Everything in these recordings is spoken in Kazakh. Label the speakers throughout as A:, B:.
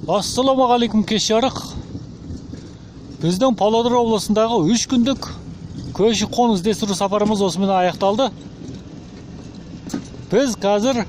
A: Ассалаумағалейкум, кеш жарық. Біздің Павлодар облысындағы 3 күндік көші-қон іздестіру сапарымыз осымен аяқталды. Біз қазір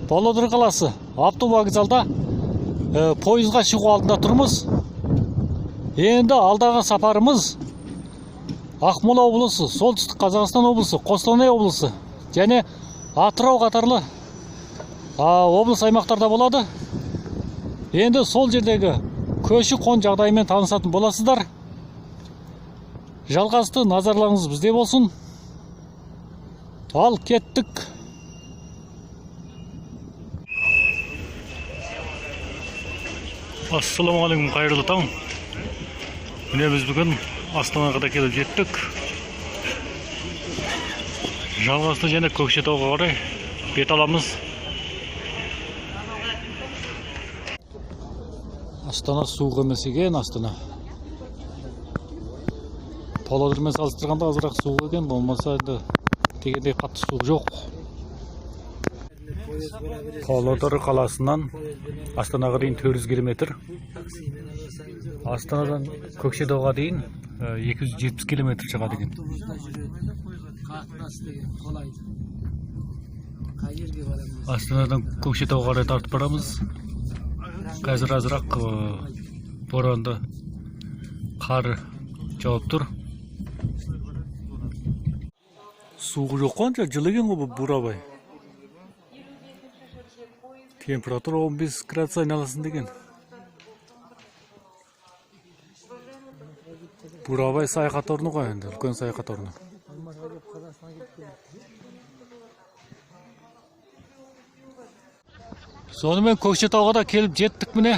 A: Павлодар қаласы автовокзалда пойызға шығу алдында тұрмыз. Енді алдағы сапарымыз Ақмола облысы, Солтүстік Қазақстан облысы, Қостанай облысы және Атырау қатарлы облыс аймақтарда болады. Енді сол жердегі көші-қон жағдайымен танысатын боласыздар. Жалғасты назарларыңыз бізде болсын. Ал кеттік. Ассалаумағалейкум, қайырлы таң. Міне біз бүгін Астанаға да келіп жеттік. Жалғасты және Көкшетауға қарай бет аламыз. Астана суық емес екен, Астана. Павлодармен салыстырғанда азырақ суық екен, болмаса енді дегендей қатты суық жоқ. Павлодар қаласынан Астанаға дейін 400 километр. Астанадан Көкшетауға дейін 270 километр шығады екен. Астанадан Көкшетауға қарай тартып барамыз. Қазір азырақ боранды қар жауып тұр. Суығы жоқ қой, анша жылы екен ғой бұл Бурабай. Температура 15 градус айналасында екен. Бурабай саяхат орны ғой енді, үлкен саяхат орны. Сонымен Көкшетауға да келіп жеттік міне.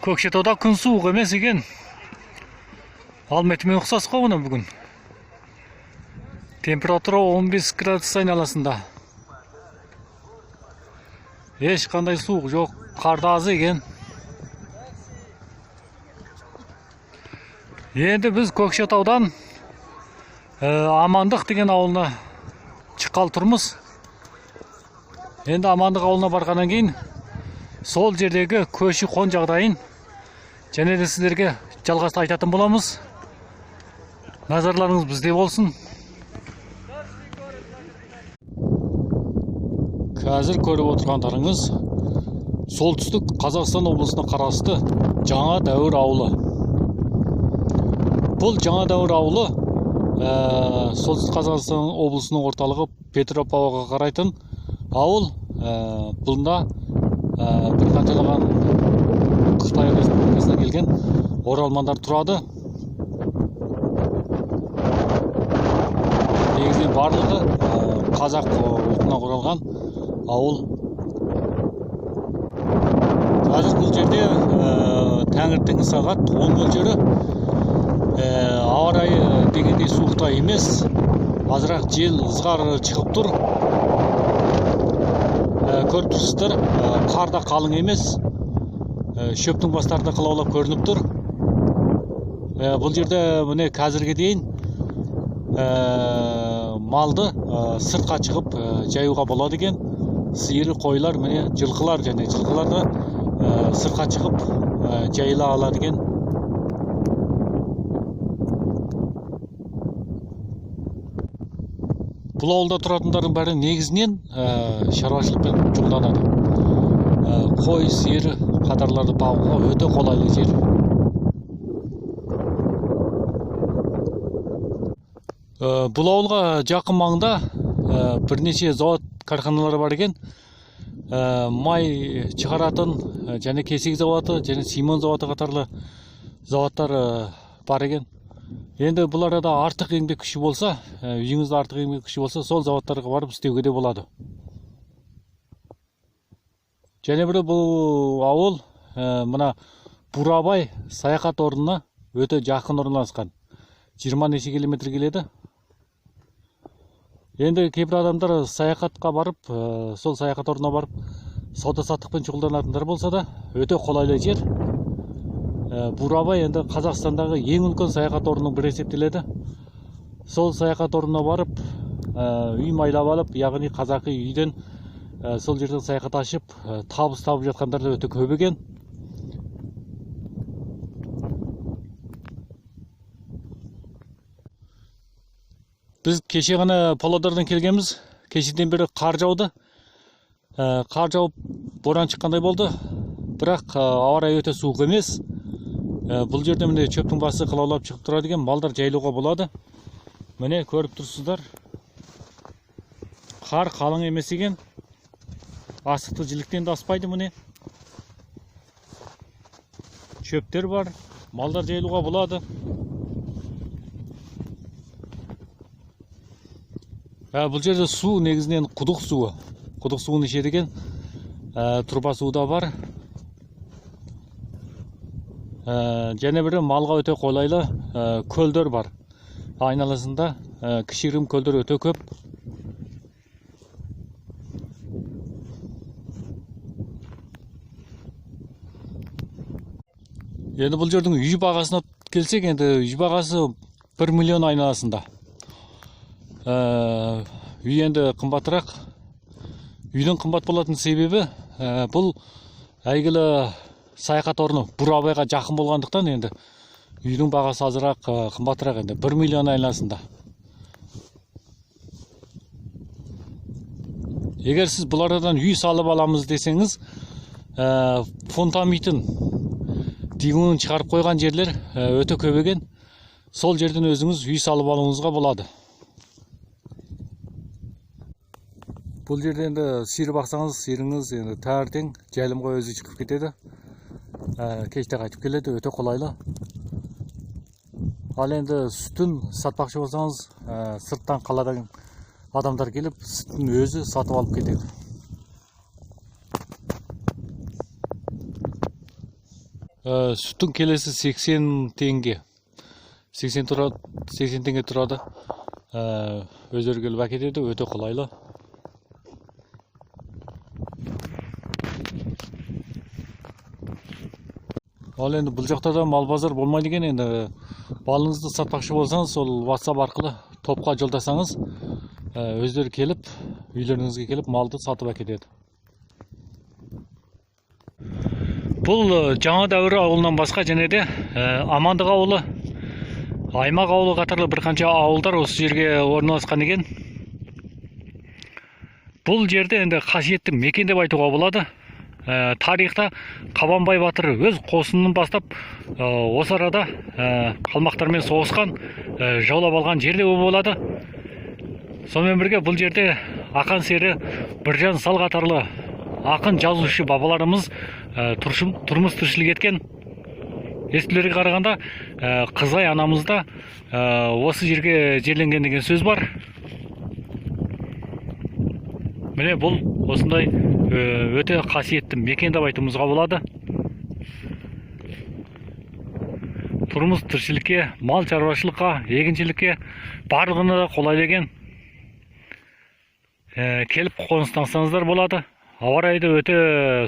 A: Көкшетауда күн суық емес екен. Алматымен ұқсас қой мына бүгін. Температура 15 градус айналасында. Ешқандай суық жоқ, қар да аз екен. Енді біз Көкшетаудан Амандық деген ауылына шыққалы тұрмыз. Енді Амандық ауылына барғаннан кейін сол жердегі көші-қон жағдайын және де сіздерге жалғасты айтатын боламыз. Назарларыңыз бізде болсын. Қазір көріп отырғандарыңыз Солтүстік Қазақстан облысына қарасты Жаңа Дәуір ауылы. Бұл Жаңа Дәуір ауылы Солтүстік Қазақстан облысының орталығы Петропавлға қарайтын ауыл. Бұнда бір қаншалаған Қытай республикасынан келген оралмандар тұрады. Негізінен барлығы қазақ ұлтына оралған ауыл. Қазір бұл жерде таңертеңгі сағат 10 мөлшері. Ауа райы дегендей суықта емес, азырақ жел ызғар шығып тұр. Көріп тұрсыздар, қар да қалың емес, шөптің бастары да қылаулап көрініп тұр. Бұл жерде міне қазірге дейін малды сыртқа шығып жаюға болады екен. Сиыр, қойлар, міне жылқылар және жылқылар да сыртқа шығып жайыла алады екен. Бұл ауылда тұратындардың бәрі негізінен шаруашылықпен шұғылданады. Қой, сиыр қатарларды бағуға өте қолайлы жер. Бұл ауылға жақын маңда бірнеше зауыт карханалары бар екен. Май шығаратын және кесек зауыты және симон зауыты қатарлы зауыттар бар екен. Енді бұл арада артық еңбек күші болса, үйіңізде артық еңбек күші болса, сол зауыттарға барып істеуге де болады. Және бірі бұл ауыл мына Бурабай саяхат орнына өте жақын орналасқан. 20 неше километр келеді. Енді кейбір адамдар саяхатқа барып, сол саяхат орнына барып сауда-саттықпен шұғылданатындар болса да, өте қолайлы жер. Бурабай енді Қазақстандағы ең үлкен саяхат орнының бірі есептеледі. Сол саяхат орнына барып, үй майлап алып, яғни қазақи үйден сол жерден саяхат ашып, табыс тауып жатқандар да өте көп екен. Біз кеше ғана Павлодардан келгенбіз. Кешеден бері қар жауды. Қар жауып, боран шыққандай болды. Бірақ ауа райы өте суық емес. Бұл жерде міне шөптің басы қылаулап шығып тұрады екен, малдар жайлауға болады. Міне көріп тұрсыздар. Қар қалың емес екен. Асықты жіліктен де аспайды міне. Шөптер бар, малдар жайлауға болады. Бұл жерде су негізінен құдық суы. Құдық суын ішеді екен. Труба суы да бар. Және бір малға өте қолайлы көлдер бар. Айналасында кішігірім көлдер өте көп. Енді бұл жердің үй бағасына келсек, енді үй бағасы 1 миллион айналасында. Үй енді қымбатырақ. Үйдің қымбат болатын себебі бұл әйгілі саяхат орны Бурабайға жақын болғандықтан енді үйдің бағасы азырақ қымбатырақ, енді 1 миллион айналасында. Егер сіз бұл арадан үй салып аламыз десеңіз, фундаментін дигуын шығарып қойған жерлер өте көп екен. Сол жерден өзіңіз үй салып алуыңызға болады. Бұл жерде енді сиыр бақсаңыз, сиырыңыз енді таңертең жайылымға өзі шығып кетеді. Кеште қайтып келеді, өте қолайлы. Ал енді сүтін сатпақшы болсаңыз, сырттан қаладан адамдар келіп, сүттің өзі сатып алып кетеді. Сүттің келесі 80 теңге. 80 тұрады, 80 теңге тұрады. Өздері келіп әкетеді, өте қолайлы. Ал енді бұл жақта да мал базар болмайды екен. Енді балыңызды сатпақшы болсаңыз, сол WhatsApp арқылы топқа жолдасаңыз, өздері келіп, үйлеріңізге келіп малды сатып әкетеді. Бұл Жаңа Дәуір ауылынан басқа және де Амандық ауылы, Аймақ ауылы қатарлы бірқанша ауылдар осы жерге орналасқан екен. Бұл жерде енді қасиетті мекен деп айтуға болады. Тарихта Қабанбай батыр өз қосынын бастап, осы арада қалмақтармен соғысқан, жаулап алған жер деп болады. Сонымен бірге бұл жерде Ақан сері, Біржан сал қатарлы ақын жазушы бабаларымыз тұрмыс тіршілік еткен. Естілерге қарағанда, Қызай анамыз да осы жерге жерленген деген сөз бар. Міне бұл осындай өте қасиетті мекен деп айтуымызға болады. Тұрмыс тіршілікке, мал шаруашылыққа, егіншілікке барлығына да қолайлы екен. Келіп қоныстансаңыздар болады. Ауа райы да өте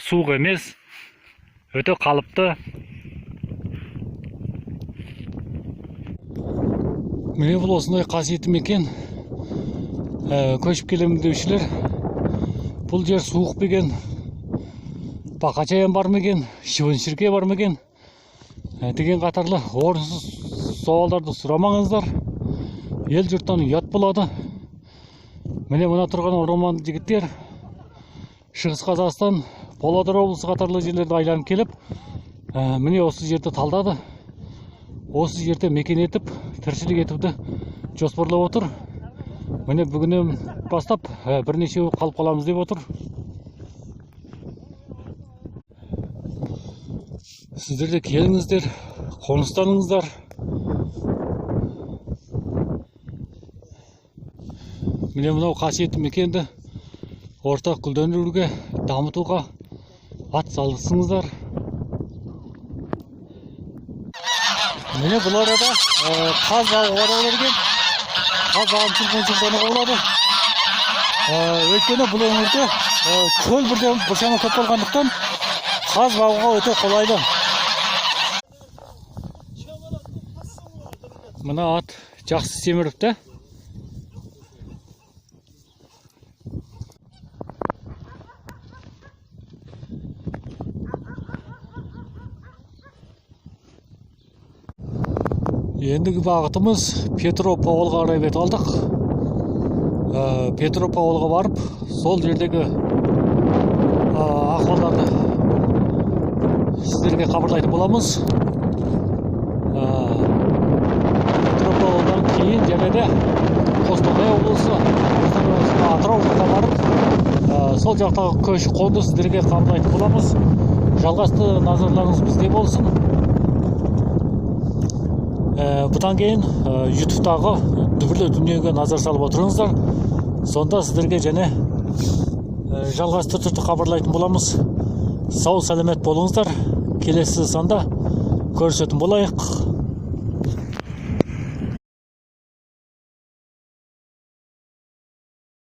A: суық емес, өте қалыпты. Міне бұл осындай қасиетті мекен. Көшіп келемін деушілер, бұл жер суық па екен, бақашаян бар ма екен, шыбын-шіркей бар ма екен деген қатарлы орынсыз сауалдарды сұрамаңыздар. Ел жұрттан ұят болады. Міне мына тұрған орман жігіттер Шығыс Қазақстан, Павлодар облысы қатарлы жерлерді айланып келіп, міне осы жерді талдады. Осы жерде мекен етіп, тіршілік етуді жоспарлап отыр. Міне бүгіннен бастап бірнеше қалып қаламыз деп отыр. Сіздер де келіңіздер, қоныстаныңыздар. Міне мынау қасиетті мекенді ортақ гүлдендіруге, дамытуға ат салысыңыздар. Міне бұл арада қаз бағуға да болады екен. Қаз бағып шұғылдануға болады. Өйткені бұл өңірде көл біршама көп болғандықтан қаз бағуға өте қолайлы. Мына ат жақсы семіріпті. Ендігі бағытымыз Петропавлға қарай бет алдық. Петропавлға барып, сол жердегі ахуалдарды сіздерге хабарлайтын боламыз. Петропавлдан кейін және де Қостанай облысы, Қостанай облысына, Атырау жаққа барып, сол жақтағы көші қонды сіздерге хабарлайтын боламыз. Жалғасты назарларыңыз бізде болсын. Бұдан кейін Ютубтағы дүбірлі дүниеге назар салып отырыңыздар. Сонда сіздерге және жалғасты түрде хабарлайтын боламыз. Сау сәлемет болыңыздар. Келесі санда көрісетін болайық.